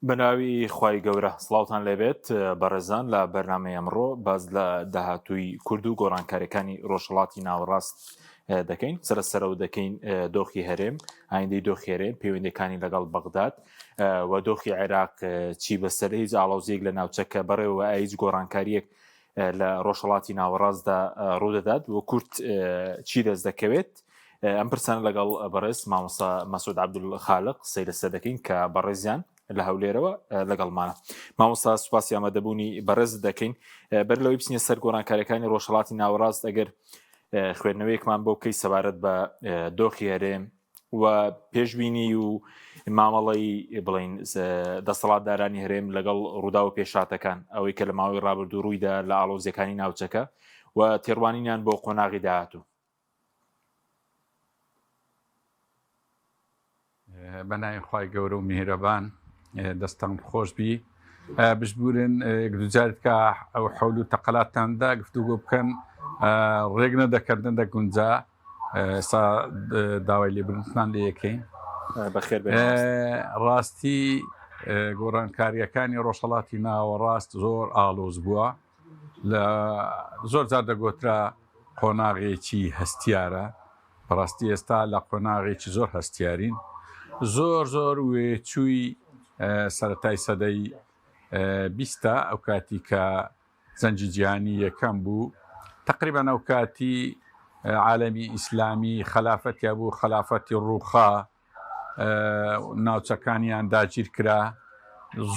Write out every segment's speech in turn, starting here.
بەناوی خوای گەورە سڵاوتان لێبێت بەڕێزان لە بەرنامەی ئەمڕۆ باز لە داهاتووی کورد و گۆڕانکاریەکانی ڕۆژهەڵاتی ناوەڕاست دەکەین سەرە سەرەوە دەکەین دۆخی هەرێم ئایندەی دۆخی هەرێم پەیوەندەکانی لەگەڵ بەغداد و دۆخی عێراق چی بەسەر هیچ ئاڵۆزیەک لە ناوچەکە بەڕێوە هیچ گۆڕانکاریەک لە ڕۆژهەڵاتی ناوەڕاستدا ڕوودەدات و کورد چی دەست دەکەوێت ئەم پرسانە لەگەڵ بەڕێز مامۆستا مەسعود عەبدولخالق قسەی لەسەر دەکەین کە بەڕێزیان لە هەولێرەوە لەگەڵمانە مامۆستا سوپاسی ئامادەبوونی بەڕێز دەکەین بەر لەوەی بچینە سەر گۆڕانکاریەکانی ڕۆژهەڵاتی ناوەڕاست ئەگەر خوێندنەوەیەکمان بۆ بکەی سەبارەت بە دۆخی هەرێم و پێشبینی و مامەڵەی بڵین دەسەڵاتدارانی هەرێم لەگەڵ ڕوودا و پێشاتەکان ئەوەی کە لە ماوەی ڕابردوو ڕوویدا لە ئاڵۆزیەکانی ناوچەکە و تێڕوانینیان بۆ قۆناغی داهاتوو. بە ناوی خوای گەورە و میهرەبان دەستان خۆش بی بشبورن یەک دوجارت کە ئەو حەول و تەقەلاتاندا گفتوگۆ بکەن ڕێک نەدەکردن دەگونجا ئێستا داوای لێبوردنتان لێ یەکەین. بەخێر بێن. ڕاستی گۆڕانکارییەکانی ڕۆژهەڵاتی ناوەڕاست زۆر ئاڵۆز بووە. لە زۆر جار دەگۆترا قۆناغێکی هەستیارە. بەڕاستی ئێستا لە قۆناغێکی زۆر هەستیارین. زۆر زۆر وێچووی سەرەتای سەدەی بیستە ئەو کاتی کە جەنگی جیهانی یەکەم بوو تەقریبەن ئەو کاتی عالەمی ئیسلامی خەلافەتی هەبوو خەلافەتی ڕووخا ناوچەکانیان داگیر کرا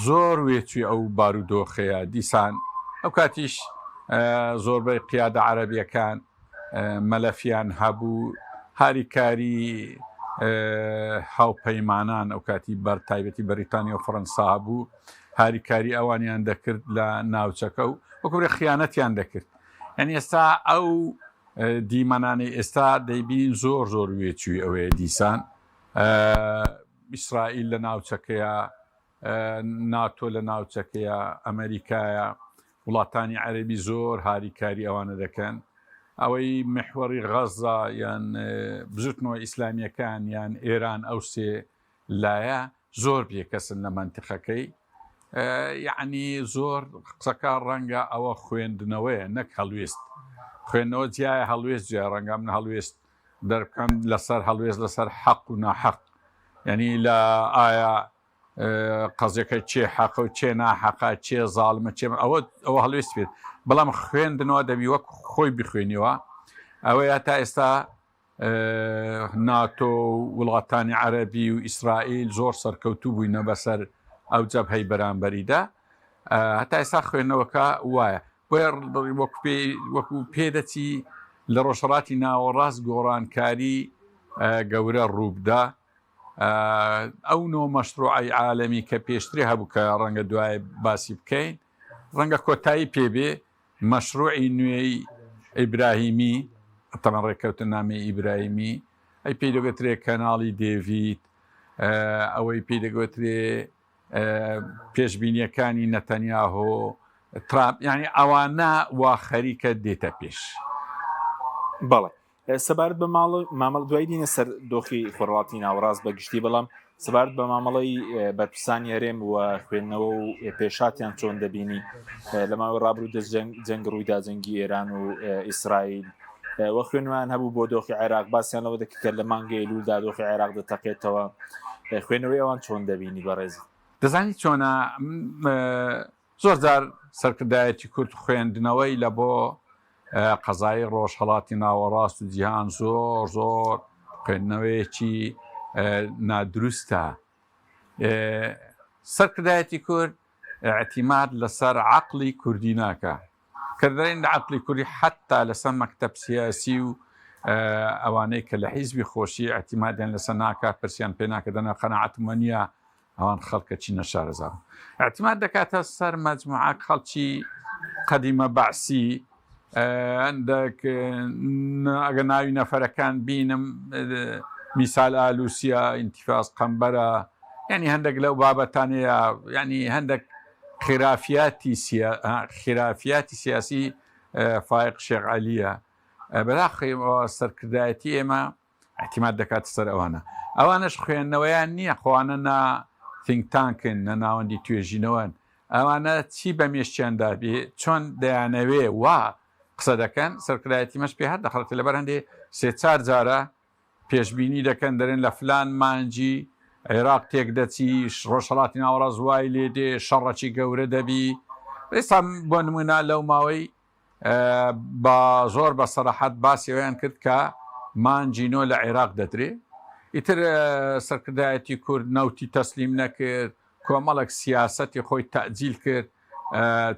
زۆر وێچوی ئەو بارودۆخەیە دیسان ئەو کاتیش زۆربەی قیادە عەرەبیەکان مەلەفیان هەبوو هاریکاری هاوپەیمانان ئەو کاتی بەر تایبەتی بەریتانیا و فەرەنسا هەبوو هاریکاری ئەوانیان دەکرد لە ناوچەکە و وەکو خیانەتیان دەکرد یعنی ئێستا ئەو دیمەنانەی ئێستا دەیبینین زۆر زۆر وێچووی ئەوەیە دیسان ئیسرائیل لە ناوچەکەیە ناتۆ لە ناوچەکەیە ئەمریکایە وڵاتانی عەرەبی زۆر هاریکاری ئەوانە دەکەن ئەوەی محوەڕی غەزە یان بزوتنەوە ئیسلامیەکان یان ئێران ئەو سێ لایە زۆر بێکەسن لە مەنتیقەکەی یعنی زۆر قسەکە ڕەنگە ئەوە خوێندنەوەیە نەک هەڵوێست خوێندنەوە جیایە هەڵوێست جیا ڕەنگە من هەڵوێست دەربکەم لەسەر هەڵوێست لەسەر حەق و ناحەق یعنی لە ئایا قەزیەکە کێ حەقە و کێ ناحەقە کێ زاڵمە کێ ئەوە ئەوە هەڵوێست بێت بەڵام خوێندنەوە دەبی وەک خۆی بخوێنیەوە ئەوەیە تا ئێستا ناتۆ و وڵاتانی عەرەبی و ئیسرائیل زۆر سەرکەوتوو بووینە بەسەر ئەو جەبهەی بەرامبەریدا هەتا ئێستا خوێندنەوەکە وایە بۆیە وەکو پێدەچی لە ڕۆژهەڵاتی ناوەڕاست گۆڕانکاری گەورە ڕووبدا ئەو نۆ مەشروعی عالەمی کە پێشتری هەبوو کە ڕەنگە دوای باسی بکەین ڕەنگە کۆتایی پێبێ مەشروعی نوێی ئیبراهیمی تەمان ڕێککەوتننامەی ئیبراهیمی ئەی پێی دەگوترێ کەناڵی دێڤید ئەوەی پێی دەگوترێ پێشبینیەکانی نەتەنیاهۆ ترامپ یعنی ئەوانە وا خەریکە دێتە پێش. بەڵێ سەبارەت بە ماڵ مامەڵ دوای دینە سەر دۆخی خۆڕاتی ناوەڕاست بە گشتی بەڵام سەبارەت بە مامەڵەی بەرپرسانی هەرێم و خوێندنەوە و پێشاتیان چۆن دەبینی لە ماوەی ڕابروو دەست جەنگ جەنگ ڕوویدا جەنگی ئێران و ئیسرائیل وە خوێنوان هەبوو بۆ دۆخی عێراق باسییان لەوە دەکرد کە لە مانگی ئەیلوولدا دۆخی عێراق دەتەقێتەوە خوێنەوەی ئەوان چۆن دەبینی بەڕێز؟ دەزانی چۆنە زۆر جار سەرکردایەتی کورد خوێندنەوەی لە بۆ قەزای ڕۆژهەڵاتی ناوەڕاست و جیهان زۆر زۆر خوێندنەوەیەکی نادروستە سەرکردایەتی کورد ئیعتیماد لەسەر عەقڵی کوردی ناکا. کە دەڵێین لە عەقڵی کوردی حەتتا لەسەر مەکتەب سیاسی و ئەوانەی کە لە حیزبی خۆشی ئیعتیمادیان لەسەر ناکا، پرسیان پێ ناکا، دەنا قەناعەتم وە نییە ئەوان خەڵکەکی نەشارەزا بن. ئیعتیماد دەکاتە سەر مەجموعە خەڵکی قەدیمە بەعسی هەندێک ئەگەر ناوی نەفەرەکان بینم میسال ئالوسیە ئینتیفاز قەمبەرە یعنی هەندێک لەو بابەتانەیە یعنی هەندێک خرافیاتی خرافیاتی سیاسی فایق شێخ عەلیە بەداخەوە سەرکردایەتی ئێمە اعتماد دەکاتە سەر ئەوانە ئەوانەش خوێندنەوەیان نییە خۆوانە نا think tank ن نە ناوەندی توێژینەوەن ئەوانە چی بە مێشکیاندا بێ چۆن دەیانەوێ وا قسە دەکەن سەرکردایەتی مەش پێ هەر دەخەڵێتێ لەبەر هەندێ سێ چار جارە پێشبینی دەکەن دەرێن لە فلان مانگی عێراق تێک دەچی ڕۆژهەڵاتی ناوەڕاست وای لێ دێ شەڕەکی گەورە دەبی ئێستا بۆ نمونە لەو ماوەی بە زۆر بە سەراحەت باسی ئەویان کرد کە مانگی نۆ لە عێراق دەدرێ ئیتر سەرکردایەتی کورد نەوتی تەسلیم نەکرد کۆمەڵێک سیاسەتی خۆی تەئجیل کرد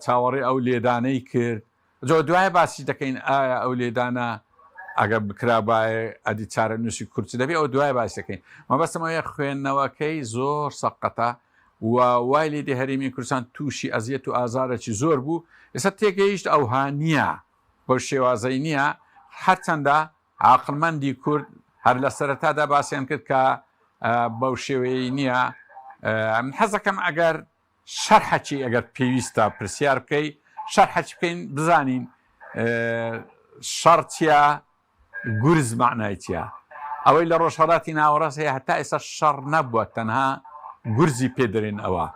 چاوەڕێ ئەو لێدانەی کرد جا دوایە باسی دەکەین ئایا ئەو لێدانە ئەگەر بکرابایە ئەدی چارەنووسی کورد چ دەبێ ئەو دوای باسی دەکەین مەبەستم ئەوەیە خوێندنەوەکەی زۆر سەقەتە و وای لێ دێ هەرێمی کوردستان تووشی ئەزیەت و ئازارێکی زۆر بوو ئێستا تێگەیشت ئەوها نییە بەو شێوازەی نییە هەرچەندە عاقڵمەندی کورد هەر لە سەرەتادا باسیان کرد کە بەو شێوەیەی نییە من حەزەکەم ئەگەر شەرحەکی ئەگەر پێویستە پرسیار بکەی شەرحەکی بکەین بزانین شەڕ چییە گورز مەعنای چییە ئەوەی لە ڕۆژهەڵاتی ناوەڕاست هەیە هەتا ئێستا شەڕ نەبووە تەنها گورزی پێ دەرێن ئەوە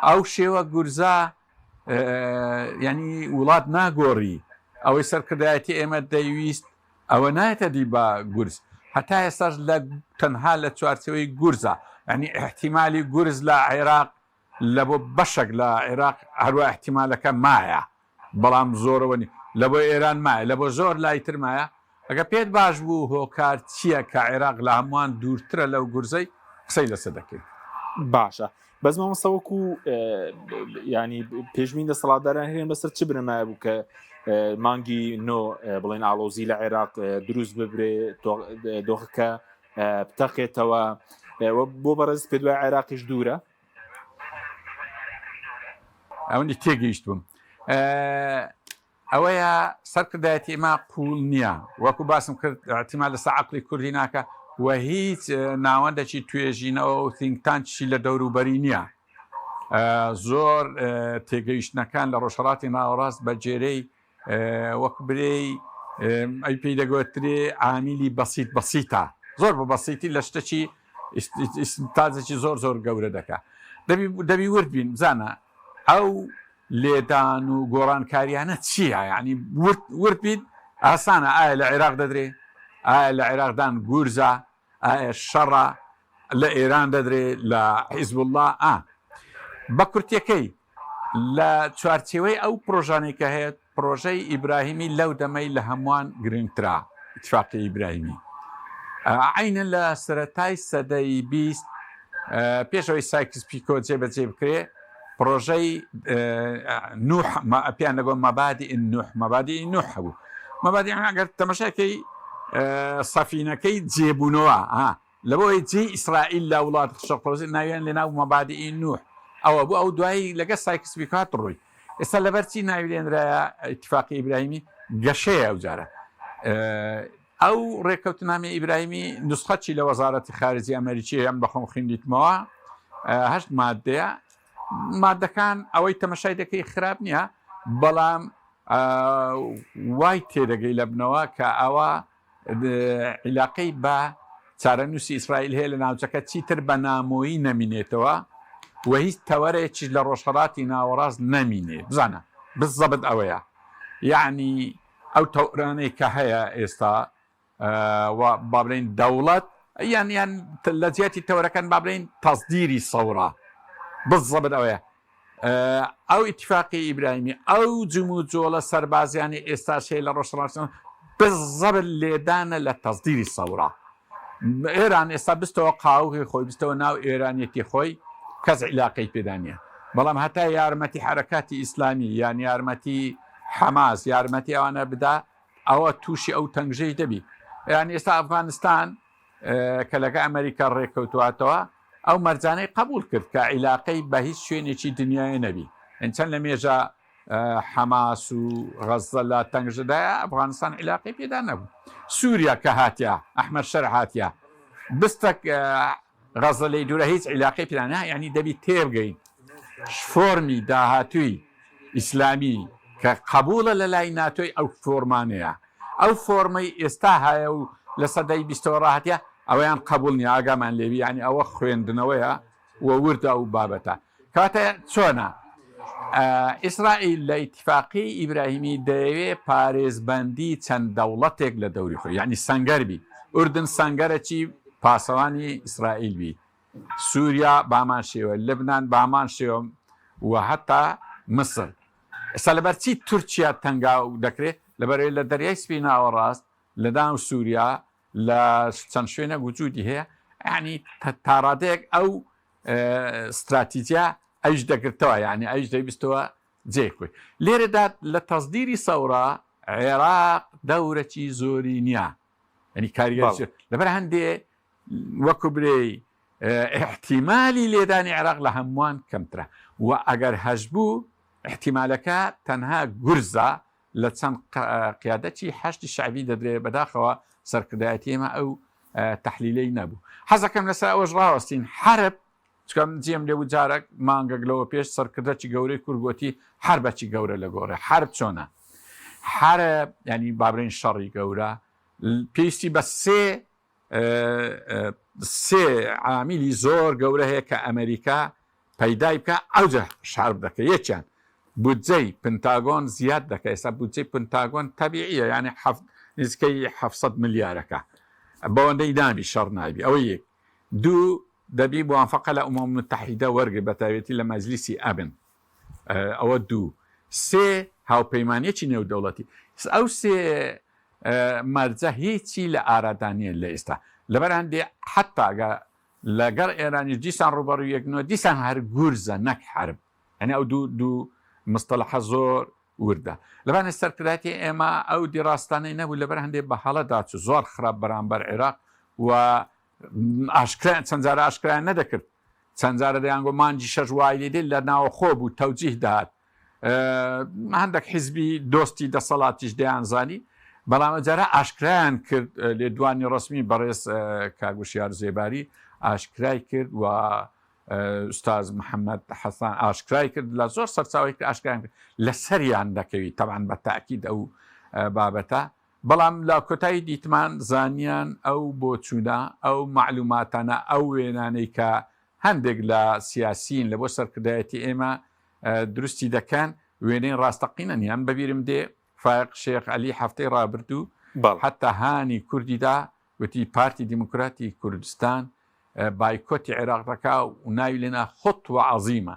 ئەو شێوە گورزە یعنی وڵات ناگۆڕی ئەوەی سەرکردایەتی ئێمە دەیویست ئەوە نایەتە دی بە گورز هەتا ئێستاش لە تەنها لە چوارچێوەی گورزە یعنی ئیحتیمالی گورز لە عێراق لە بۆ بەشەک لە عێراق هەروە ئیحتیمالەکە مایە بەڵام زۆرەوە نی لە بۆ ئێران مایە لە بۆ زۆر لای تر مایە ئەگەر پێت باش بوو هۆکار چییە کە عێراق لە هەمووان دوورترە لەو گورزەی قسەی لەسەر دەکەین. باشە بەس مامۆستا وەکو ینی پێشبین دەسەڵاتداران هەرێم بەسەر چ بنەمایە بوو کە مانگی نۆ بڵێن ئاڵۆزی لە عێراق دروست ببرێ دۆخەکە بتەقێتەوە بۆ بەڕێز پێ دوای عێراقیش دوورە ئەوەندی تێگەیشت بووم ئەوەیە سەرکردایەتی ئێمە قووڵ نییە وەکو باسم کرد اعتماد لەسەر عەقڵی کوردی ناکە و هیچ ناوەندێکی توێژینەوە و think tank یشی لە دەوروبەری نییە زۆر تێگەیشتنەکان لە ڕۆژهەڵاتی ناوەڕاست بە جێرەی وەک برێی ئەی پێی دەگوترێ عامیلی بەسیت بەسیتە زۆر بە بەسیتی لە شتەکی ئیستنتاجێکی زۆر زۆر گەورە دەکا دەبی دەبی ورد بین بزانە ئەو لێدان و گۆڕانکاریانە چییە؟ یانی ورد ورد بیت ئاسانە ئایا لە عێراق دەدرێ؟ ئایا لە عێراقدان گورزە؟ ئایا شەڕە؟ لە ئێران دەدرێ؟ لە حیزبوڵڵا؟ ئا بە کورتیەکەی لە چوارچێوەی ئەو پرۆژانەی کە هەیە پرۆژەی ئیبراهیمی لەو دەمەی لە هەمووان گرنگترە ئیتفاقی ئیبراهیمی عەینەن لە سەرەتای سەدەی 20 پێش ئەوەی سایکس پیکۆ جێبەجێ بکرێ پڕۆژەی نوح پێیان دەگۆ مەبادی نوح مەبادی نوح هەبوو مەبادی ئەگەر تەمەشاکەی سەفینەکەی جێبوونەوە ها لەبەوەی جێی ئیسرائیل لە وڵات شەرقەوزی ناویان لێ ناو مەبادی نوح ئەوە بوو ئەو دوایی لەگە سایکس پیکۆ هات ڕووی ئێستا لەبەر چی ناوی لێنرایە ئیتفاقی ئیبراهیمی گەشەیە ئەو جارە ئەو ڕێککەوتنامەی ئیبراهیمی نوسخەچی لە وەزارەتی خارجی ئەمەریکی هەیە، من بەخۆم خویندیتمەوە، هەشت ماددەیە، ماددەکان ئەوەی تەمەشای دەکەی خراپ نییە، بەڵام وای تێدەگەی لە بنەوە کە ئەوە عیلاقەی بە چارەنووسی ئیسرائیل هەیە لە ناوچەکە چیتر بە نامۆیی نەمینێتەوە و هیچ تەوەرێکیش لە ڕۆژهەڵاتی ناوەڕاست نەمینێ بزانە بزەبت ئەوەیە یەعنی ئەو تەورانەی کە هەیە ئێستا و با بڵێین دەوڵەت یان یان لە جیاتی تەوەرەکان با بڵێین تەسدیری سەورە بزەبت ئەوەیە ئەو ئیتفاقی ئیبراهیمی ئەو جموجۆڵە سەربازیانی ئێستاش هەیە لە ڕۆژهەڵاتی بزەبت لێدانە لە تەسدیری سەورە ئێران ئێستا بستەوە قاوغی خۆی بستەوە ناو ئێرانیەتی خۆی کەس عیلاقەی پێدا نییە بەڵام هەتا یارمەتی حەرەکاتی ئیسلامی یان یارمەتی حەماس یارمەتی ئەوانە بدا ئەوە تووشی ئەو تەنگژەی دەبی یان ئێستا ئەفغانستان کە لەگە ئەمریکا ڕێککەوتواتەوە ئەو مەرجانەی قبول کرد کە عیلاقەی بە هیچ شوێنێکی دنیای نەبی چەند لە مێژە حەماس و غەززە لە تەنگژەدایە ئەفغانستان عیلاقەی پێدا نەبوو سووریا کە هاتیا ئەحمەد شەرع هاتیا بستەک غەززە لێی دوورە هیچ عیلاقەی پێدا نا یعنی دەبی تێبگەین فۆرمی داهاتووی ئیسلامی کە قبوڵە لە لای ناتۆی ئەو فۆرمانەیە ئەو فۆرمەی ئێستا هەیە و لە سەدەی بیستەوە ڕاهاتە ئەوەیان قبول نیە ئاگامان لێبی یعنی ئەوە خوێندنەوەیە. و وردە ئەو بابەتە. کەواتە چۆنە؟ ئیسرائیل لە ئیتیفاقی ئیبراهیمی دەیەوێ پارێزبەندی چەند دەوڵەتێک لە دەوری خۆی یعنی سەنگەر بی ئوردن سەنگەرەکی پاسەوانی ئیسرائیل بی سووریا بامان شێوە لبنان بامان شێوە و هەتا مسر ئێستا لەبەر چی تورکیا تەنگاو دەکرێت لەبەرەوەی لە دەریای سپی ناوەڕاست لە ناو سووریا لە چەند شوێنێک وجودی هەیە یعنی تاڕادەیەک ئەو ستراتیجیا ئەویش دەگرتەوە یعنی ئەویش دەیبستەوە جێی خۆی لێرەدا لە تەزدیری سەورا عێراق دەورەکی زۆری نییە ینی کاریگەری لەبەر هەندێ وەکو برێی احتیمالی لێدانی عێراق لە هەمووان کەمترە و ئەگەر هەشبوو احتیمالەکە تەنها گورزە لە چەند قیادەکی حەشدی شەعبی دەدرێ، بەداخەوە سەرکردایەتی ئێمە ئەو تەحلیلەی نەبوو. حەزەکەم لەسەر ئەوەش ڕاوەستین، حەرب، چونکە من جێم لێ بوو جارەک مانگەک لەوە پێش سەرکردەکی گەورەی کورد گۆتی حەربەکی گەورە لە گۆڕێ. حەرب چۆنە؟ حەرب یانی با بڵێین شەڕی گەورە پێویستی بە سێ سێ عامیلی زۆر گەورە هەیە کە ئەمەریکا پەیدای بکا ئەوجا شەرب دەکە یەکیان بودجەی پنتاگۆن زیاد دەکا ئێستا بودجەی پنتاگۆن تەبیعیە یانی حەفت نزیکەی 700 ملیارەکە بەوەندەی نابی شەڕ نابی ئەوە یەک دوو دەبی موافقە لە ئومەم متحیدە وەرگری بە تایبەتی لە مەجلیسی ئەمن ئەوە دوو سێ هاوپەیمانیەکی نێودەوڵەتی ئەو سێ مەرجە هیچی لە ئارادا نییە لە ئێستا لەبەر هەندێ حتا گە لەگەڵ ئێرانیش دیسان ڕووبەڕووی یەکنەوە دیسان هەر گورزە نەک حەرب یانی ئەو دوو دوو مستەلەحە زۆر وردە لەبانێ سەرکردایەتی ئێمە ئەو دیڕاستانەی نەبوو لەبەر هەندێ بە هەڵە داچوو زۆر خراپ بەرامبەر عێراق و ئاشکرا چەند جارە ئاشکرایان نەدەکرد چەند جارە دەیانگۆ مانگی شەش وای لێ دێ لە ناوەخۆ بوو تەوجیه دەهات هەندێک حیزبی دۆستی دەسەڵاتیش دەیانزانی، بەڵام ئەوجارە ئاشکرایان کرد، لێدوانی ڕەسمی بەڕێز کاک وشیار زێباری ئاشکرای کرد و ئوستاز محەممەد حەسان ئاشکرای کرد لە زۆر سەرچاوی کرد ئاشکرایان کرد لەسەریان دەکەوی تەبعەن بە تاکید ئەو بابەتە بەڵام لە کۆتایی دیتمان زانیان ئەو بۆچوونە ئەو مەعلوماتانە ئەو وێنانەی کە هەندێک لە سیاسیین لە بۆ سەرکردایەتی ئێمە دروستی دەکەن وێنەی ڕاستەقینە نیە من بەبیرم دێ فایەق شێخ عەلی هەفتەی ڕابردوو بەڵێ. حەتا هانی کوردی دا وتی پارتی دیموکراتی کوردستان بایکۆتی عێراق دەکا و ناوی لێنا خطوە عظیمە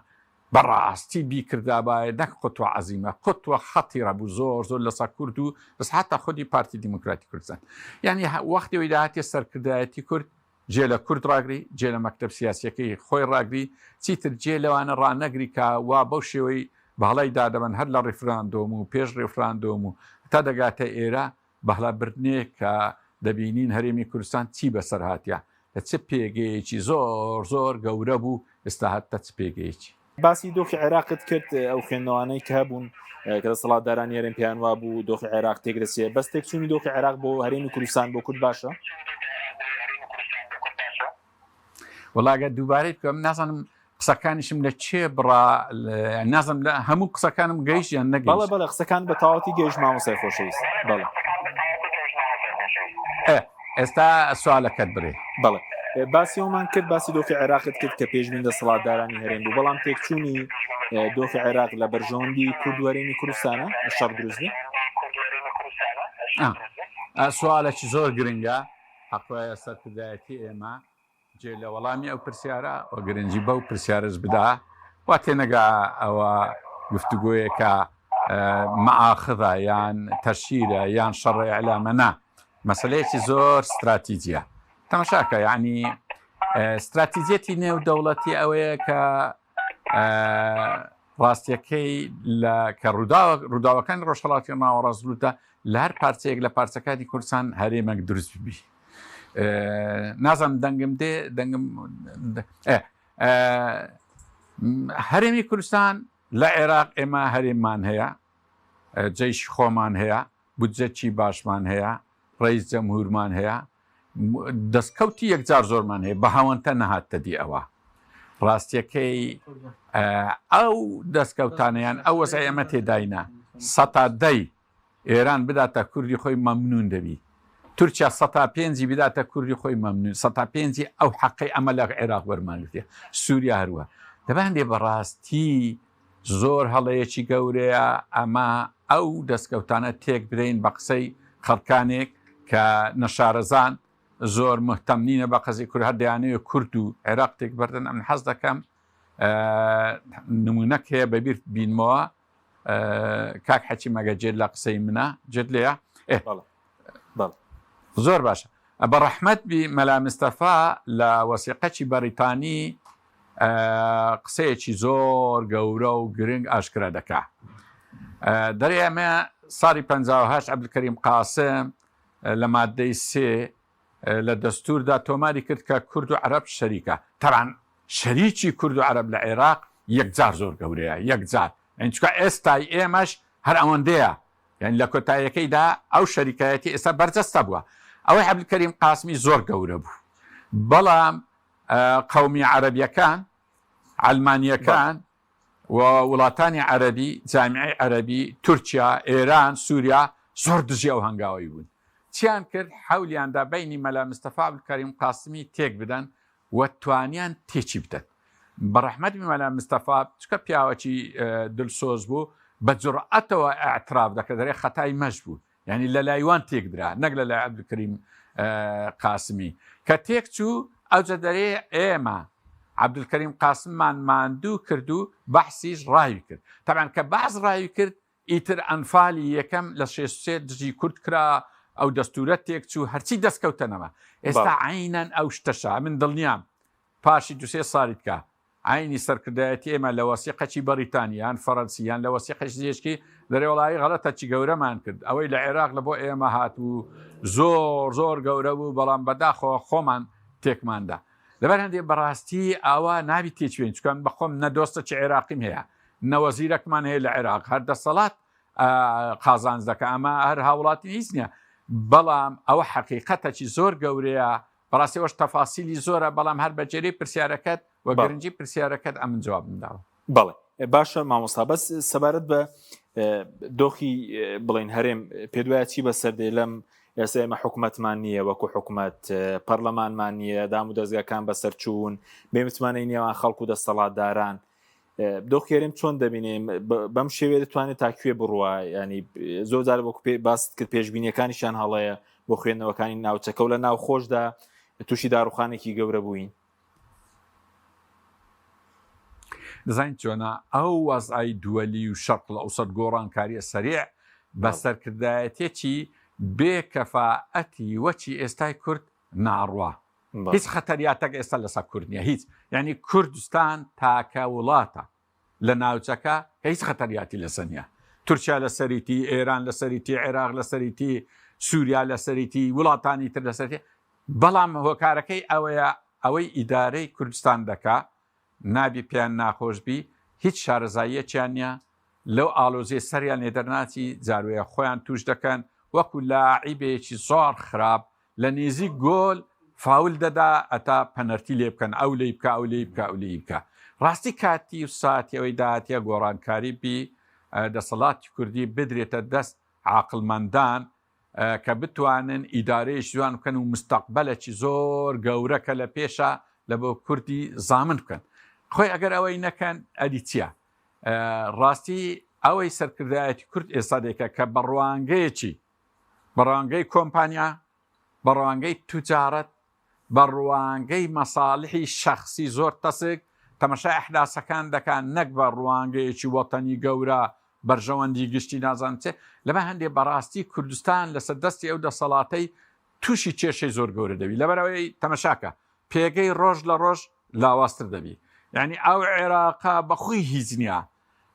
بەڕاستی بیکردابایە نەک خطوە عظیمە خطوە خطیرە بوو زۆر زۆر لەسەر کورد و لەسەر حەتا خودی پارتی دیموکراتی کوردستان یانی وەختی ئەوی داهاتیە سەرکردایەتی کورد جێ لە کورد ڕاگری، جێ لە مەکتەب سیاسیەکەی خۆی ڕاگری، چیتر جێ لەوانە ڕانەگری کە وا بەو شێوەی بەهەڵەی دادەبەن هەر لە ڕیفراندۆم و پێش ڕیفراندۆم و هەتا دەگاتە ئێرە بەهڵە بردنێک کە دەبینین هەرێمی کوردستان چی بەسەر هاتیە لە چ پێگەیەکی زۆر زۆر گەورە بوو ئێستا هاتتە چ پێگەیەکی. باسی دۆخی عێراقت کرد ئەو خوێندنەوانەی کە هەبوون کە دەسەڵاتدارانی هەرێم پێیان وابوو دۆخی عێراق تێک دەچێت بەس تێکچوونی دۆخی عێراق بۆ هەرێمی کوردستان بۆ کورد باشە؟ وەڵا گەر دووبارەی بکەم نازانم قسەکانیشم لە چێ بڕا نازم لە هەموو قسەکانم گەیشت یان نەگەیشت بەڵێ بەڵێ قسەکان بە تەواوەتی گەیشت مامۆستای خۆشەویست بەڵێ ئێستا سوالەکەت برێ. بەڵێ باسی ئەومان کرد باسی دۆخی عێراقت کرد کە پێشبین دەسەڵاتدارانی هەرێم بوو بەڵام تێکچوونی دۆخی عێراق لە بەرژەوەندی کورد و هەرێمی کوردستانە شەڕ دروست بێ سوالێکی زۆر گرنگە حەقوایە سەرکردایەتی ئێمە جێ لە وەڵامی ئەو پرسیارە و گرنگی بەو پرسیارەش بدا، وا تێنەگا ئەوە گفتوگۆیەکە مەئاخڤە یان تەشهیرە یان شەڕە ئیعلامە نا، مەسەلەیەکی زۆر ستراتیجیە. تەماشاکە یانی ستراتیجیەتی نێودەوڵەتی ئەوەیە کە ڕاستیەکەی لە کە ڕووداوە ڕووداوەکانی ڕۆژهەڵاتی ناوەڕاست ڕوودا لە هەر پارچەیەک لە پارچەکانی کوردستان هەرێمێک دروست ببی نازانم دەنگم دێ دەنگم هەرێمی کوردستان لە عێراق ئێمە هەرێممان هەیە جەیشی خۆمان هەیە بودجەکی باشمان هەیە ڕئیس جەمهورمان هەیە دەستکەوتی یەکجار زۆرمان هەیە بە هاوەنتە نەهاتە دی ئەوە ڕاستیەکەی ئەو دەستکەوتانیان ئەو وەزعی ئەمە تێداینا سەتا دەی ئێران بداتە کوردی خۆی مەمنون دەبی. تورکیا سەتا پێنجی بداتە کوردی خۆی مەمنون سەتا پێنجی ئەو حەقەی ئەمە لە عێراق وەرمان گرتیە سووریا هەروە دەبا هەندێ بەڕاستی زۆر هەڵەیەکی گەورەیە ئەمە ئەو دەستکەوتانە تێک بدەین بە قسەی خەڵکانێک کە نەشارەزان زۆر مهتەم نینە بە قەزی کورد هەر دەیانەوێت کورد و عێراق تێک بەردن ئەمن حەز دەکەم نمونەک هەیە بەبیر بینمەوە کاک حەکیم ئەگەر جێت لە قسەی منە جێت لێیە ئێ بەڵێ زۆر باشە بە ڕەحمەت بی مەلا مستەفا لە وەسیقەکی بەریتانی قسەیەکی زۆر گەورە و گرنگ ئاشکرا دەکا دەرێ ئەمە ساڵی 58 عەبدولکەریم قاسم لە مادەی سێ لە دەستوردا تۆماری کرد کە کورد و عەرەب شەریکە تەبعەن شەریکی کورد و عەرەب لە عێراق یەکجار زۆر گەورەیە یەکجار یانی چونکە ئێستای ئێمەش هەر ئەوەندەیە یانی لە کۆتاییەکەیدا ئەو شەریکایەتی ئێستا بەرجەستە بووە ئەوەی عەبدولکەریم قاسمی زۆر گەورە بوو بەڵام قەومی عەرەبیەکان عەلمانیەکان و وڵاتانی عەرەبی، جامیعەی عەرەبی، تورکیا، ئێران، سوریا زۆر دژی ئەو هەنگاوەی بوون. چیان کرد؟ حەولیان دا بەینی مەلا مستەفا عەبدولکەریم قاسمی تێک بدەن و توانیان تێکی بدەن. بە ڕەحمەت بی مەلا مستەفا چونکە پیاوەکی دلسۆز بوو بە جوڕئەتەوە ئیعتراف دەکرد دەرێ خەتای مەش بوو. یانی لە لای وان تێک درا نەک لە لای عەبدولکەریم قاسمی کە تێک چوو ئەوجە دەرێ ئێمە عەبدولکەریم قاسممان ماندوو کرد و بەحسیش ڕاوی کرد تەبعەن کە بەعس ڕاوی کرد ئیتر ئەنفالی یەکەم لە 63 دژی کورد کرا ئەو دەستورە تێک چوو هەرچی دەستکەوتە نەما ئێستا عینەن ئەو شتەشە من دڵنیام پاشی دوسێ ساڵی تکا عەینی سەرکردایەتی ئێمە لە وەسیقەکی بەڕیتانی یان فەرەنسی یان لە وەسیقەکی زێشکی دەرێ وەڵایی غەڵەتەکی گەورەمان کرد ئەوەی لە عێراق لە بۆ ئێمە هات و زۆر زۆر گەورە بوو بەڵام بەداخەوە خۆمان تێکماندا لەبەر هەندێ بەڕاستی ئاوا نابی تێچوین چکە من بەخۆم نە دۆستەکی عێراقیم هەیە نە وەزیرەکمان هەیە لە عێراق هەر دەسەڵات قازانج دەکە ئەمە هەر هاوڵاتی هیچ نییە بەڵام ئەوە حەقیقەتەکی زۆر گەورەیە بەڕاستی ئەوەش تەفاسیلی زۆرە بەڵام هەر بە جێرەی پرسیارەکەت و گرنگی پرسیارەکەت ئەمن جوابم داوە. بەڵێ باشە مامۆستا بەس سەبارەت بە دۆخی بڵین هەرێم پێدوایە چی بەسەر دێ لەم ئێستا ئێمە حکوومەتمان نییە وەکو حکوومەت پەرلەمانمان نییە دام و دەستگاکان بەسەرچوون بێمتمانەی نێوان خەڵک و دەسەڵاتداران دۆخی هەرێم چۆن دەبینێ بەم شێوەیە دەتوانێت تا کوێ بڕوا ینی زۆر جار وەکو پێ باست کرد پێشبینیەکانیشیان هەڵەیە بۆ خوێندنەوەکانی ناوچەکە و لە ناوخۆشدا تووشی داڕوخانێکی گەورە بووین. دەزانیت چۆنە ئەو وەزعی دووەلی و شەرق الئەوسەت گۆڕانکاریە سەریع بە سەرکردایەتیەکی بێ کەفائەتی وەکی ئێستای کورد ناڕوا هیچ خەتەریاتەک ئێستا لەسەر کورد نییە هیچ یعنی کوردستان تاکە وڵاتە لە ناوچەکە کە هیچ خەتەریاتی لەسەر نییە تورکیا لەسەریتی ئێران لەسەریتی عێراق لەسەریتی سووریا لەسەریتی وڵاتانی تر لەسەری بەڵام هۆکارەکەی ئەوەیە ئەوەی ئیدارەی کوردستان دەکا نابی پێیان ناخۆش بی هیچ شارەزاییەکیان نییە لەو ئاڵۆزیە سەریان لێ دەرناچی جاروەیە خۆیان توش دەکەن وەکو لاعیبێکی زۆر خراپ لە نیزیک گۆل فاول دەدا ئەتا پەنەرتی لێ بکەن ئەو لێی بکە ئەو لێی بکە ئەو لێی بکە ڕاستی کاتی و ساتی ئەوەی داهاتیە گۆڕانکاری بی دەسەڵاتی کوردی بدرێتە دەست عاقڵمەندان کە بتوانن ئیدارەیەکی جوان بکەن و مستەقبەلەکی زۆر گەورە کە لە پێشە لە بۆ کوردی زامن بکەن خۆی ئەگەر ئەوەی نەکەن ئەدی چییە ڕاستی ئەوەی سەرکردایەتی کورد ئێستا دێکە کە بە ڕوانگەیەکی بە ڕوانگەی کۆمپانیا بە ڕوانگەی توجارەت بە ڕوانگەی مەساڵحی شەخسی زۆر تەسک تەمەشای ئەحداسەکان دەکا نەک بە ڕوانگەیەکی وەتەنی گەورە بەرژەوەندی گشتی نازانم چێ لەبەر هەندێ بەڕاستی کوردستان لەسەر دەستی ئەو دەسەڵاتەی تووشی کێشەی زۆر گەورە دەبی لەبەرئەوەی تەمەشاکە پێگەی ڕۆژ لە ڕۆژ لاوازتر دەبی یعنی ئەو عێراقە بەخۆی هیچ نییە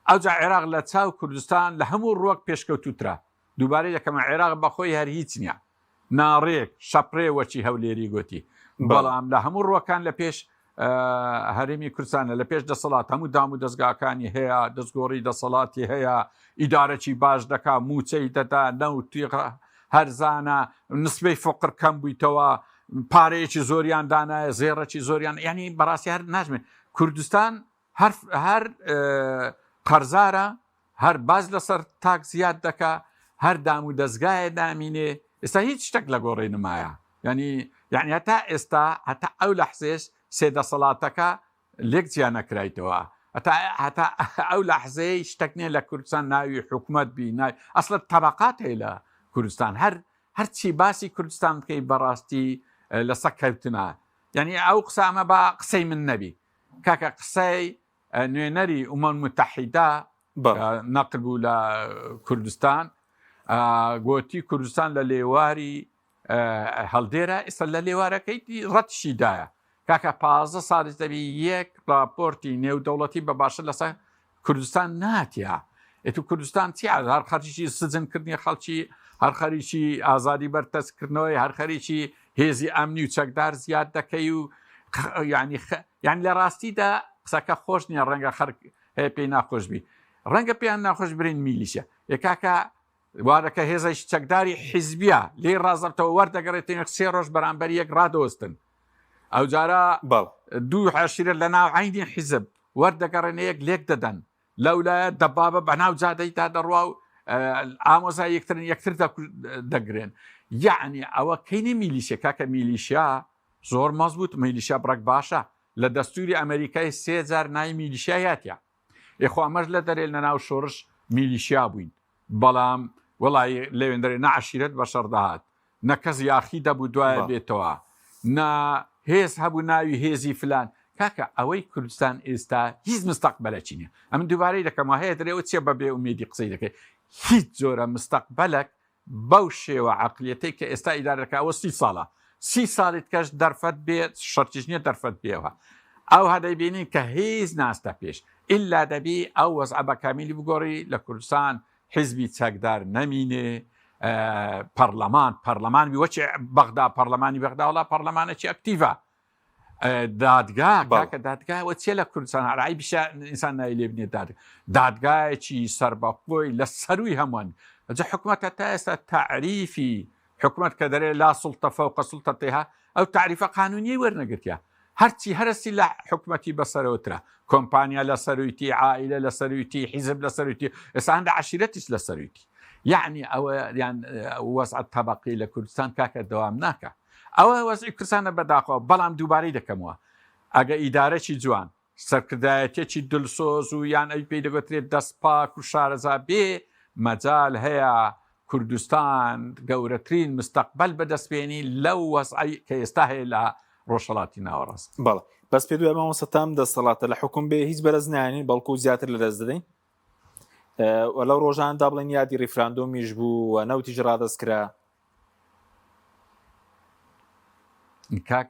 ئەوجا عێراق لە چاو کوردستان لە هەموو ڕوەک پێشکەوتووترە دووبارە یەکەمە عێراق بەخۆی هەر هیچ نییە ناڕێک شەپرێ وەچی هەولێری گۆتی بەڵام لە هەموو ڕوەکان لە پێش هەرێمی کوردستانە لە پێش دەسەڵات هەموو دام و دەستگاکانی هەیە دەستگۆڕی دەسەڵاتی هەیە ئیدارەی باش دەکا موچەی دەدا نەوتی هەرزانە نسبەی فقر کەم بوویتەوە پارەیەکی زۆریان دانایە زێڕەکی زۆریان ینی بەڕاستی هەر ناژمێ کوردستان هەر هەر قەرزارە هەر باج لەسەر تاک زیاد دەکا، هەر دام و دەزگایە نامینێ، ئێستا هیچ شتێک لە گۆڕێ نمایە یعنی یعنی هەتا ئێستا هەتا ئەو لەحزێش سێ دەسەڵاتەکە لێک جیا نەکرایتەوە هەتا هەتا ئەو لەحزەیە شتێک نییە لە کوردستان ناوی حکوومەت بی ناوی ئەسڵە تەبقات هەیە لە کوردستان هەر هەرچی باسی کوردستان بکەی بەڕاستی لەسە کەوتنە یعنی ئەو قسە ئەمە با قسەی من نەبی کاکە قسەی نوێنەری ئومەم متحیدە نەقل بوو لە کوردستان گۆتی کوردستان لە لێواری هەڵدێرە ئێستا لە لێوارەکەی ڕەتشی دایە کاکە پازە ساڵیش دەبی یەک راپۆرتی نێودەوڵەتی بە باشە لەسەر کوردستان ناتیا ئەتو کوردستان چی هەر خەریکی سجنکردنی خەڵکی هەر خەریکی ئازادی بەرتەسکردنەوەی هەر خەریکی هێزی ئەمنی و چەکدار زیاد دەکەی و ینی یان لە ڕاستیدا قسەکە خۆش نییە ڕەنگە خەرک هەیە پێی ناخۆش بی ڕەنگە پێیان ناخۆش برین میلیشە یەکاکە وارەکە هێزێکی چەکداری حیزبیە لێی ڕازەبتەوە وەردەگەڕێتەوە سێ ڕۆژ بەرامبەر یەک ڕادەوەستن ئەوجارە دوو عەشیرە لە ناو عەینی حیزب وەردەگەڕێنە یەک لێک دەدەن لەولایە دەبابە بەناو جادەیدا دەڕوا و ئامۆزای یەکترن یەکتر دەگرێن یعنی ئەوە کەینی میلیشیا کاکە میلیشیا زۆر مەزبوط میلیشیا بڕک باشە لە دەستوری ئەمریکای سێ جار ناوی میلیشیا یاتیا ئێ خۆ ئەمەش لە دەرێ لە ناو شۆرش میلیشیا بووین بەڵام وەڵی لەوێندەرێ نە عەشیرەت بە شەڕ دەهات نە کەس یاخی دەبوو دوایە بێتەوە نە هێز هەبوو ناوی هێزی فلان کاکە ئەوەی کوردستان ئێستا هیچ مستەقبەلەکی نیە ئەمن دووبارەی دەکەمەوە هەیە دەرێ ئەوە چیە بە بێ ئومێدی قسەی دەکەی هیچ جۆرە مستەقبەلەک بەو شێوە عەقلیەتەی کە ئێستا ئیدارە دەکا ئەوە سی ساڵە سی ساڵی تکەش دەرفەت بێت شەرتیش نیە دەرفەت بێەوە ئەوها دەیبینین کە هیچ ناستە پێش ئیلا دەبی ئەو وەزعە بە کامیلی بگۆڕی لە کوردستان حیزبی چەکدار نەمینێ پەرلەمان پەرلەمان بی وەچی بەغدا پەرلەمانی بەغدا وڵا پەرلەمانێکی ئەکتیڤە دادگا کاکە دادگا وە چێ لە کوردستان هەرای بیشە ئینسان ناوی لێ بنێت داد دادگایەکی سربەخۆی لە سەروی هەمووان ئەجا حکومەتە تا ئێستا تعریفی حکومەت کە دەرێ لا سڵتە فەوقە سڵتەتیها ئەو تعریفە قانونیەی وەرنەگرتیە هەرچی هەرسی لە حکومەتی بەسەرەوەترە کۆمپانیا لە سەرویتی عائلە لە سەرویتی حیزب لە سەرویتی ئێستا هەندە عەشیرەتیش لە سەرویتی یعنی ئەوە یان وەزع تەبقی لە کوردستان کاکە دەوام ناکە ئەوە وەزعی کوردستانە بەداخەوە، بەڵام دووبارەی دەکەمەوە ئەگە ئیدارەکی جوان، سەرکردایەتیەکی دلسۆز و یان ئەوی پێی دەگۆترێت دەست پاک و شارەزا بێ، مەجال هەیە کوردستان گەورەترین مستەقبەل بەدەست بێنی لەو وەزعەی کە ئێستا هەیە لە ڕۆژهەڵاتی ناوەڕاست. بەڵێ بەس پێت وایە مامۆستا تام دەسەڵاتە لە حوکم بێ هیچ بەرز نایەنین بەڵکو زیاتر لەدەست دەدەین؟ و لەو ڕۆژاندا بڵێن یادی ڕیفراندۆمیش بوو و نەوتیش ڕادەست کرا. کاک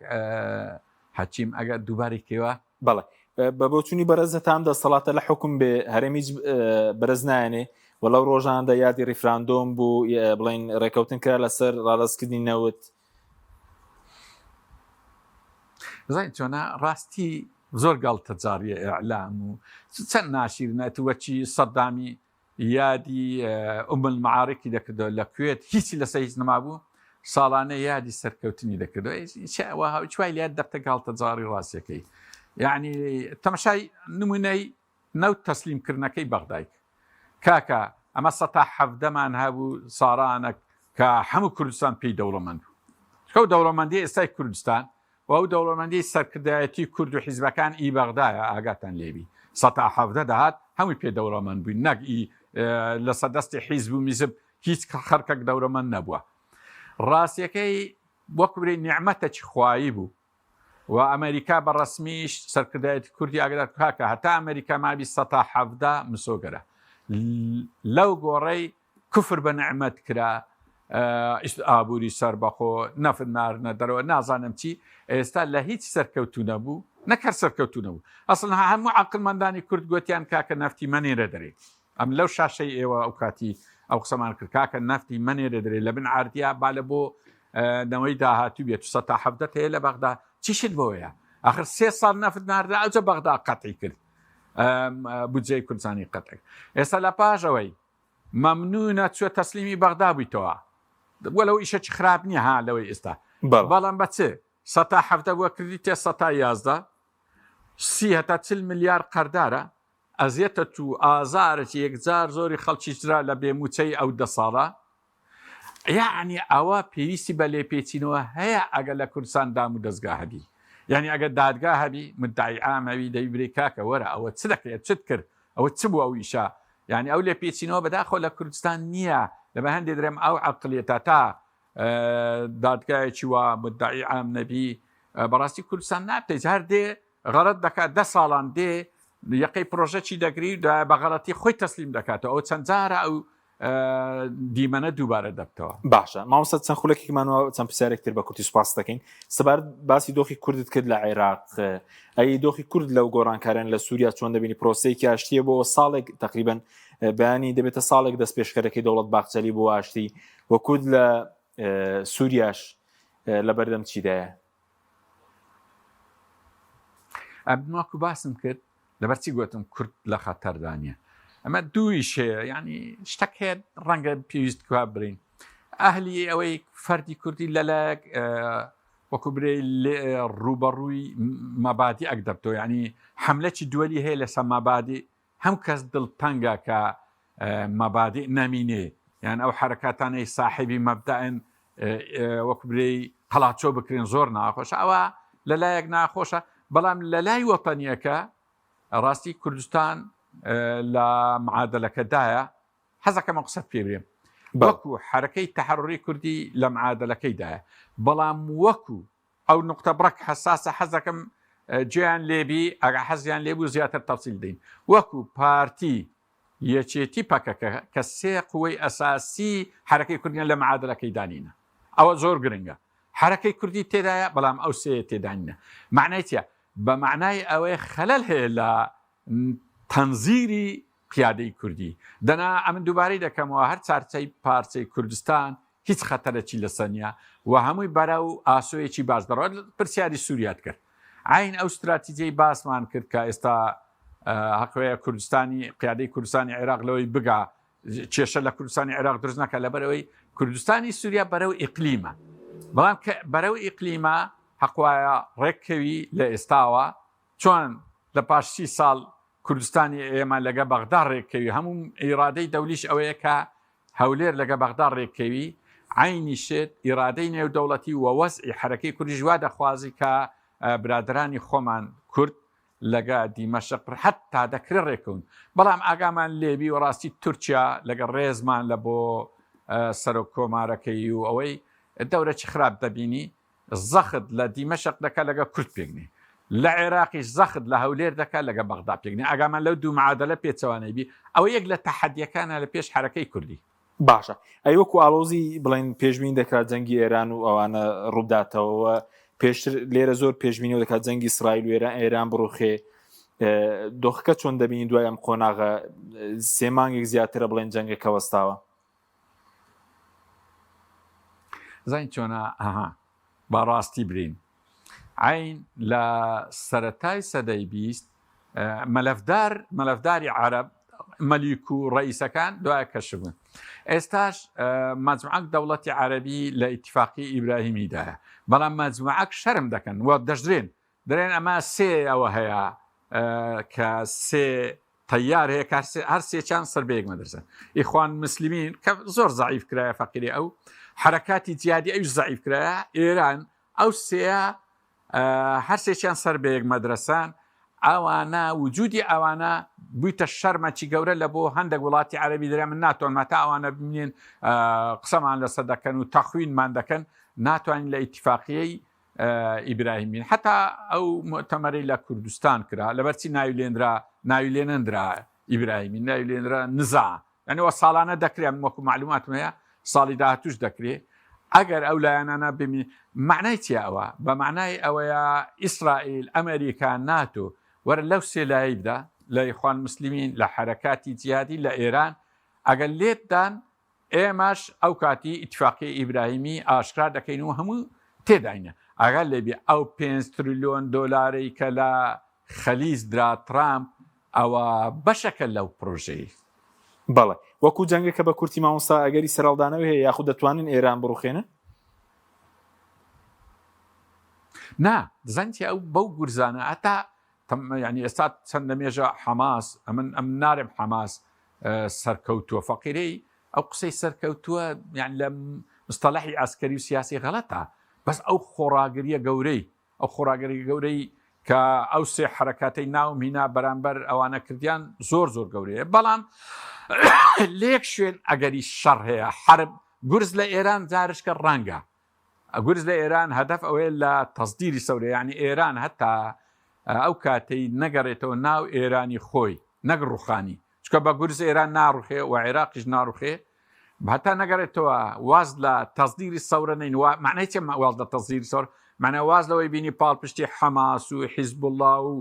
حەکیم ئەگەر دووبارەی کەیوە. بەڵێ بە بۆچوونی بەرز هەتام دەسەڵاتە لە حکوم بێ هەرێم هیچ بەرز نایەنێ و لەو ڕۆژاندا یادی ڕیفراندۆم بوو بڵین ڕێکەوتن کرا لەسەر ڕادەستکردنی نەوت. زانی چۆنە ڕاستی زۆر گاڵتەجاڕیە ئیعلام و چەند ناشیرنە تو وەکی سەدامی یادی ئوم المعارکی دەکردەوە لە کوێت هیچی لەسەر هیچ نەمابوو ساڵانە یادی سەرکەوتنی دەکردەوە چوای لە یاد دەبتە گاڵتەجاڕی ڕاستیەکەی یعنی تەماشای نمونەی نەوت تەسلیمکردنەکەی بەغدای کاکە ئەمە سەتا حەڤدەمان هەبوو ساڕانەک کە هەموو کوردستان پێی دەوڵەمەند بوو چکەو دەوڵەمەندی ئێستای کوردستان و ئەو دەوڵەمەندی سەرکردایەتی کورد و حیزبەکان ئی بەغدایە ئاگاتان لێبی سەتا حەڤدە دەهات هەمووی پێ دەوڵەمەند بووین نەک ئی لەسەر دەستی حیزب و میزب هیچ خەرکەک دەورەمەند نەبووە ڕاستیەکەی وەک برێ نیعمەتەکی خوایی بوو و ئەمەریکا بە ڕەسمیش سەرکردایەتی کوردی ئاگادار کاکە هەتا ئەمەریکا مابی سەتا حەڤدە مسۆگەرە لەو گۆڕەی کفر بە نعمەت کرا ئابووری سەربەخۆ نەفت نارنە دەرەوە نازانم چی ئێستا لە هیچ سەرکەوتو نەبوو نەکەر سەرکەوتو نەبوو ئەسڵ هەموو عقلمەندانی کورد گوتیان کاکە نەفتی مەنێرە دەرێ ئەم لەو شاشەی ئێوە ئەو کاتی ئەو قسەمان کرد کاکە نەفتی مەنێرە دەرێ لە بن عاردیا با لە بۆ نەوەی داهاتوو بێت سە تا حەڤدە هەیە لە بەغدا چیشت بۆیە ئاخر سێ ساڵ نەفت ناردە ئەوجە بەغدا قەتعی کرد بودجەی کوردستانی قەتع ئێستا لە پاش ئەوەی مەمنونە چوە تەسلیمی بەغدا بوویتەوە وەلەو ئیشەکی خراپ نییە ها لەوەی ئێستا بەڵام بە چ سە تا حەڤدە بووە کردی تێ سە تا 11 سی هەتا چل ملیار قەردارە ئەزیەتەت و ئازارەکی یەکجار زۆری خەڵکیش درا لە بێ مووچەی ئەو دە ساڵە. یەعنی ئەوە پێویستی بە لێپێچینەوە هەیە ئەگەر لە کوردستان دام و دەزگا هەبی یعنی ئەگەر دادگا هەبی مدعی عام هەبی دەی برێ کاکە وەرە ئەوە چ دەکەیت چت کرد ئەوە چ بوو ئەو ئیشە یعنی ئەو لێپێچینەوە بەداخەوە لە کوردستان نییە لەبە هەندێ درێم ئەو عەقڵیەتە تا دادگایەکی وا مدعی عام نەبی بەڕاستی کوردستان نابێت هەر دێ غەڵەت دەکات دە ساڵان دێ یەقەی پرۆژەکی دەگری و بە غەڵەتی خۆی تەسلیم دەکاتەوە ئەو چەند جارە ئەو دیمەنە دووبارە دەبتەوە. باشە مامۆستا چەند خولەکێکمان ماوە چەند پرسیارێک تر بە کورتی سوپاس دەکەین سەبارەت باسی دۆخی کوردت کرد لە عێراق ئەی دۆخی کورد لەو گۆڕانکاریان لە سووریا چۆن دەبینی پرۆسەیەکی ئاشتیە بۆ ساڵێک تقریبا بەیانی دەبێتە ساڵێک دەست پێشکەرەکەی دەوڵەت باخچەلی بۆ ئاشتی و کورد لە سووریاش لە بەردەم چیدایە؟ ئەمن وەکو باسم کرد لەبەرچی گوتم کورد لە خەتەردا نییە ئەمە دوویش هەیە ینی شتەک هەیە ڕەنگە پێویست کا برین ئەهلی ئەوەی فەردی کوردی لەلایەک وەکو برێ ڕوبەڕووی مەبادی ئەک دەبتەوە ینی حملەی دووەلی هەیە لەسەر مەبادی هەم کەس دڵتەنگە کە مەبادی نەمینێ یان ئەو حرەکاتانەی ساحێبی مەبدەئن وەکو برێی قەڵاچۆ بکرێن زۆر ناخۆشە ئەوە لەلایەک ناخۆشە بەڵام لە لای وەتەنیەکە ڕاستی کوردستان لە معادلەکەدایە حەزەکەمە قسەت پێ برێم وەکو حرەکەی تەحڕی کوردی لە معادلەکەیدایە بەڵام وەکو ئەو نقطە بڕەک حساسە حەزەکەم گوێیان لێبی ئەگە حەزیان لێبوو زیاتر تەفسیل دەین وەکو پارتی یەکێتی پەکەکە کە سێ قوەی ئەساسی حەرەکەی کوردیان لە معادلەکەی دانینە ئەوە زۆر گرنگە حەرەکەی کوردی تێدایە بەڵام ئەو سێ تێدانینە معنای چیە بە معنای ئەوەی خەلەل هەیە لە تەنزیری قیادەی کوردی دەنا ئەمن دووبارەی دەکەمەوە هەر چارچەی پارچەی کوردستان هیچ خەتەرەکی لەسەر نیە و هەمووی بەرەو ئاسۆیەکی باش دەڕوات پرسیاری سوریات کرد عین ئەو ستراتیجەی باسمان کرد کە ئێستا هەقوەیە کوردستانی قیادەی کوردستانی عێراق لەوەی بگا کێشە لە کوردستانی عێراق دروست نەکە لەبەرەوەی کوردستانی سووریا بەرەو ئیقلیمە بەڵام کە بەرەو ئیقلیمە هەقوایە ڕێککەوی لە ئێستاوە چۆن لە پاش سی ساڵ کوردستانی ئێمە لەگە بەغدا ڕێککەوی هەموو ئیرادەی دەولیش ئەوەیە کە هەولێر لەگە بەغدا ڕێککەوی عەینی شت ئیرادەی نێودەوڵەتی و وەزعی حەرەکەی کوردیش وا دەخوازی کە برادەرانی خۆمان کورد لەگە دیمەشق حەتا دەکرێ ڕێکەون بەڵام ئاگامان لێبی و ڕاستی تورکیا لەگە ڕێزمان لە بۆ سەرۆک کۆمارەکەی و ئەوەی دەورەکی خراپ دەبینی زەخت لە دیمەشق دەکا لەگە کورد پێکنێ لە عێراقیش زەخت لە هەولێر دەکا لەگە بەغدا پێکنێ ئاگامان لەو دوو معادلە پێچەوانەی بی ئەوە یەک لە تەحەدیەکانە لە پێش حەرەکەی کوردی. باشە ئەی وەکو ئاڵۆزی بڵێن پێشبینی دەکرا جەنگی ئێران و ئەوانە ڕووبداتەوە پێشتر لێرە زۆر پێشبینی دەکات جەنگی ئیسرائیل و ئێران ئێران بڕوخێ دۆخەکە چۆن دەبینی دوای ئەم قۆناغە سێ مانگێک زیاترە بڵێن جەنگەکە وەستاوە زانی چۆنە ئەها با ڕاستی برین عین لە سەرەتای سەدەی 20 مەلەفدار مەلەفداری عرب مەلیک و ڕئیسەکان دوای کەشف بوون ئێستاش مەجموعەک دەوڵەتی عەربی لە ئیتفاقی ئیبراهیمیدایە بەڵام مەجموعەک شەرم دەکەن و دەشدرێن دەرێن ئەمە سێ ئەوە هەیە کە سێ تەیار هەیە کە هەر سێچیان سەر بە یەک مەدرسەن ئیخوان مسلمین کە زۆر زەعیف کرایە فەقیری ئەو حرەکاتی جیادی ئەویش زەعیف کرایە ئێران ئەو سێیە هەر سێچیان سەر بە یەک مەدرسان ئەوانە وجودی ئەوانە بوویتە شەرمەکی گەورە لە بۆ هەندێک وڵاتی عەربی درێ من ناتوانم تا ئەوانە بمێن قسەمان لەسەر دەکەن و تەخوینمان دەکەن ناتوانین لە ئیتفاقیەی ئیبراهیمین حتا ئەو موئتەمەرەی لە کوردستان کرا لەبەرچی ناوی لێنرا ناوی لێنەندرا ئیبراهیمی ناوی لێنرا نزا یعنی وە ساڵانە دەکرێ من وەکو معلوماتم هەیە ساڵی داهاتوش دەکرێ ئەگەر ئەو لایەنانە بمی معنای چیە ئەوە بە معنای ئەوەیە ئیسرائیل ئەمریکا ناتۆ وەرە لەو سێ لایەی بدە لە ئیخوان مسلمین لە حەرەکاتی جیهادی لە ئێران ئەگەر لێت دان ئێمەش ئەو کاتی ئیتفاقیەی ئیبراهیمی ئاشکرا دەکەین و هەموو تێداینە. ئاگات لێبێ ئەو پێنج تریلیۆن دۆلارەی کە لە خەلیج درا ترامپ ئەوە بەشەکە لەو پرۆژەی. بەڵێ وەکو جەنگەکە بە کورتی مامۆستا ئەگەری سەرهەڵدانەوەی هەیە یاخود دەتوانن ئێران بڕوخێنن؟ نا دەزانی چیە ئەو بەو گورزانە هەتا یانی ئێستا چەند لەمێژە حەماس ئەمن ئەمن نارێم حەماس سەرکەوتووە فەقیرەی ئەو قسەی سەرکەوتووە یان لە. مستەلەحی عەسکەری و سیاسی غەلەتە بەس ئەو خۆڕاگریە گەورەی ئەو خۆڕاگری گەورەی کە ئەو سێ حەرەکاتەی ناوم هینا بەرامبەر ئەوانە کردیان زۆر زۆر گەورەیە بەڵام لەیەک شوێن ئەگەری شەڕ هەیە حرب گورز لە ئێران جارشکە ڕەنگە گورز لە ئێران هەدەف ئەوەیە لە تەسدیری سەورە یعنی ئێران هەتا ئەو کاتەی نەگەڕێتەوە ناو ئێرانی خۆی نەک ڕوخانی چکە بە گورز ئێران ناڕوخێ و عێراقیش ناڕوخێ هەتا نەگەڕێتەوە واز لە تەزدیری سەورە نین معنای چێ واز لە تەزدیری سەور معنای واز لەوەی بینی پاڵپشتی حەماس و حیزبوڵڵا و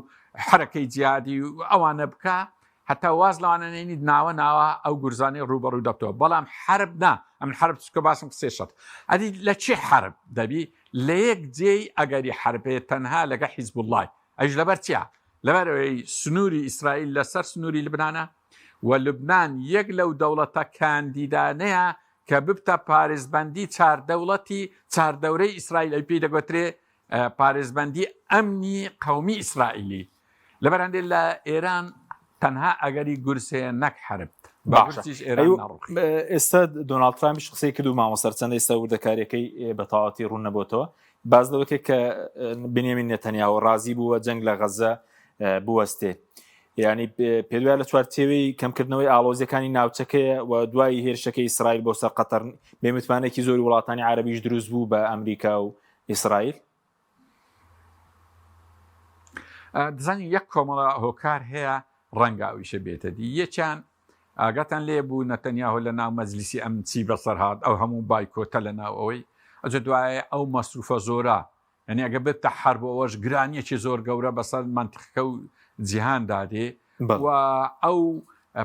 حرەکەی جیادی و ئەوانە بکە هەتا واز لەوانە نینیت ناوە ناوە ئەو گورزانەی ڕووبەڕوو دەبتەوە بەڵام حرب نا ئەمن حرب چکە باسم قسێ شەت ئەدی لە چی حرب دەبی لە یەک جێی ئەگەری حربێ تەنها لەگە حیزبوڵڵای ئەویش لەبەر چیە؟ لەبەر ئەوەی سنووری ئیسرائیل لەسەر سنووری لبنانە و لوبنان یەک لەو دەوڵەتە کاندیدانەیە کە ببتە پارێزبەندی چاردەوڵەتی چاردەورەی ئیسرائیل ئەوی پێی دەگوترێ پارێزبەندی ئەمنی قەومی ئیسرائیلی. لەبەر هەندێ لە ئێران تەنها ئەگەری گورز هەیە نەک حەرب. باشە ئێران ئێستا دۆناڵد ترامپیش قسەی کرد و مامۆستا چەندە ئێستا وردەکاریەکەی بە تەواوەتی ڕوون نەبۆتەوە باس لەوە کرد کە بنیامین نێتەنیاهۆ ڕازی بووە جەنگ لە غەزە بوەستێ یعنی پێدوای لە چوارچێوەی کەمکردنەوەی ئاڵۆزیەکانی ناوچەکەیە و دوای هێرشەکەی ئیسرائیل بۆ سەر قەتەر بێمتمانێکی زۆری وڵاتانی عەرەبیش دروست بوو بە ئەمریکا و ئیسرائیل. دەزانی یەک کۆمەڵە هۆکار هەیە ڕەنگە ئەو ئیشە بێتە دی یەکیان ئاگاتان لێ بوو نەتەنیاهۆ لە ناو مەجلیسی ئەمن چی بەسەر هات ئەو هەموو بایکۆتە لە ناو ئەوەی ئەجە دوایە ئەو مەسروفە زۆرە یعنی ئەگە بێتە حەرب ئەوەش گرانیەکی زۆر گەورە بەسەر مەنتیقەکە و جیهاندا دێ و ئەو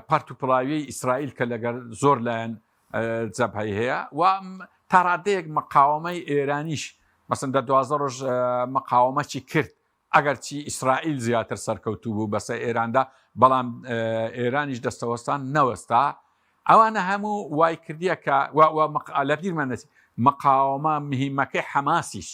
پەرت و پڵاویەی ئیسرائیل کە لەگەر زۆر لایەن جەبهەی هەیە و تا ڕادەیەک مقاومەی ئێرانیش مەسن دە 12 ڕۆژ مقاومەکی کرد ئەگەرچی ئیسرائیل زیاتر سەرکەوتوو بوو بەسەر ئێراندا، بەڵام ئێرانیش دەستەوەستان نەوەستا. ئەوانە هەموو وای کردیە کە لە بیرمان نەچێت مقاومە مهیمەکەی حەماسیش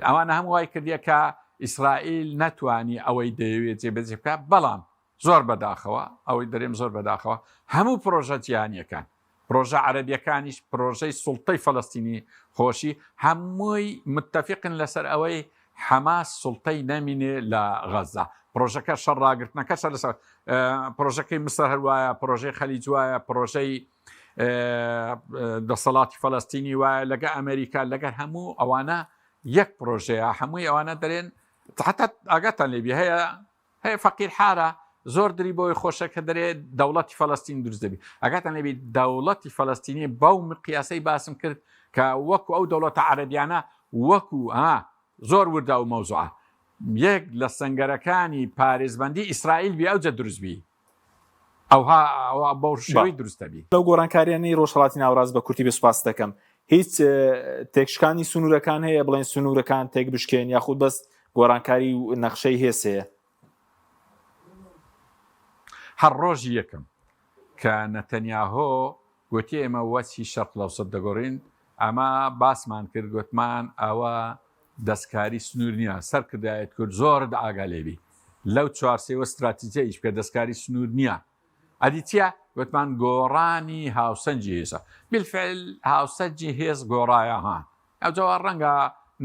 ئەوانە هەموو وای کردیە کە ئیسرائیل نەتوانی ئەوەی دەیەوێت جێبەجێ بکات، بەڵام زۆر بەداخەوە ئەوەی دەرێم زۆر بەداخەوە هەموو پرۆژە جیهانیەکان پرۆژە عەرەبیەکانیش پرۆژەی سوڵتەی فەلەستینی خۆشی هەمووی متەفیقن لەسەر ئەوەی حەماس سوڵتەی نەمینێ لە غەزە پرۆژەکە شەڕ ڕاگرتنەکەشە لەسەر پرۆژەکەی مسر هەروایە پرۆژەی خەلیج وایە پرۆژەی دەسەڵاتی فەلەستینی وایە لەگە ئەمریکا لەگەر هەموو ئەوانە یەک پرۆژەیە هەمووی ئەوانە دەرێن حتا ئاگاتان لێبی هەیە هەیە فەقیر حارە زۆر دری بۆی خۆشە کە دەرێ دەوڵەتی فەلەستین دروست دەبی ئەگاتان لێبی دەوڵەتی فەلەستینی بەو مقیاسەی باسم کرد کە وەکو ئەو دەوڵەتە عەرەبیانە وەکو ها زۆر وردە ئەو مەوزوعە یەک لە سەنگەرەکانی پارێزبەندی ئیسرائیل بی ئەوجە دروست بی ئەوها ئەوە بەو شێوەی دروست دەبی. لەو گۆڕانکاریانەی ڕۆژهەڵاتی ناوەڕاست بە کورتی بێ سوپاست دەکەم هیچ تێکشکانی سنوورەکان هەیە بڵێن سنوورەکان تێک بشکێن یاخود بەس گۆڕانکاری و نەخشەی هێز هەیە؟ هەر ڕۆژی یەکەم کە نەتەنیاهۆ گۆتی ئێمە وەچی شەرق لەوسەت دەگۆڕین ئەمە باسمان کرد گۆتمان ئەوە دەستکاری سنوور نییە سەرکردایەت کورد زۆرت ئاگا لێبی لەو چوارسێوە ستراتیجە ئیش بکە دەستکاری سنوور نییە ئەدی چییە گوتمان گۆڕانی هاوسەنگی هێزە بالفعل هاوسەنگی هێز گۆڕایە ها ئەوجا ڕەنگە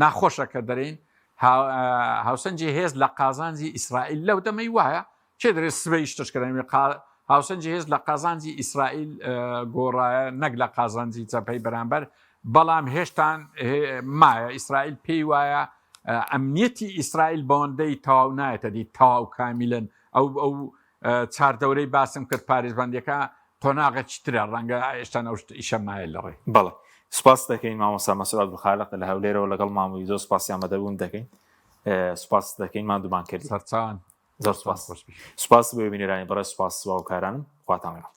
ناخۆشە کە دەرێین هاوسەنگی هێز لە قازانجی ئیسرائیل لەو دەمەی وایە کێ دەرێ سبەی شتش کردن هاوسەنگی هێز لە قازانجی ئیسرائیل گۆڕایە نەک لە قازانجی جەبهەی بەرامبەر بەڵام هێشتان مایە ئیسرائیل پێی وایە ئەمنیەتی ئیسرائیل بەوەندەی تەواو نایەتە دی تەواو کامیلن ئەو ئەو چاردەورەی باسم کرد پارێزبەندیەکە قۆناغێکی ترە ڕەنگە ئێشتان ئەو ئیشە مایە لە ڕێ. بەڵێ سوپاست دەکەین مامۆستا مەسعود عەبدولخالق لە هەولێرەوە لەگەڵ مامۆی زۆر سوپاسی ئامادەبوون دەکەین سوپاست دەکەین ماندوومان کردی سەرچاوان زۆر سوپاس سوپاس بۆ بینەرانی بەڕێز سوپاس سواوکارانم خواتان لەگەڵ.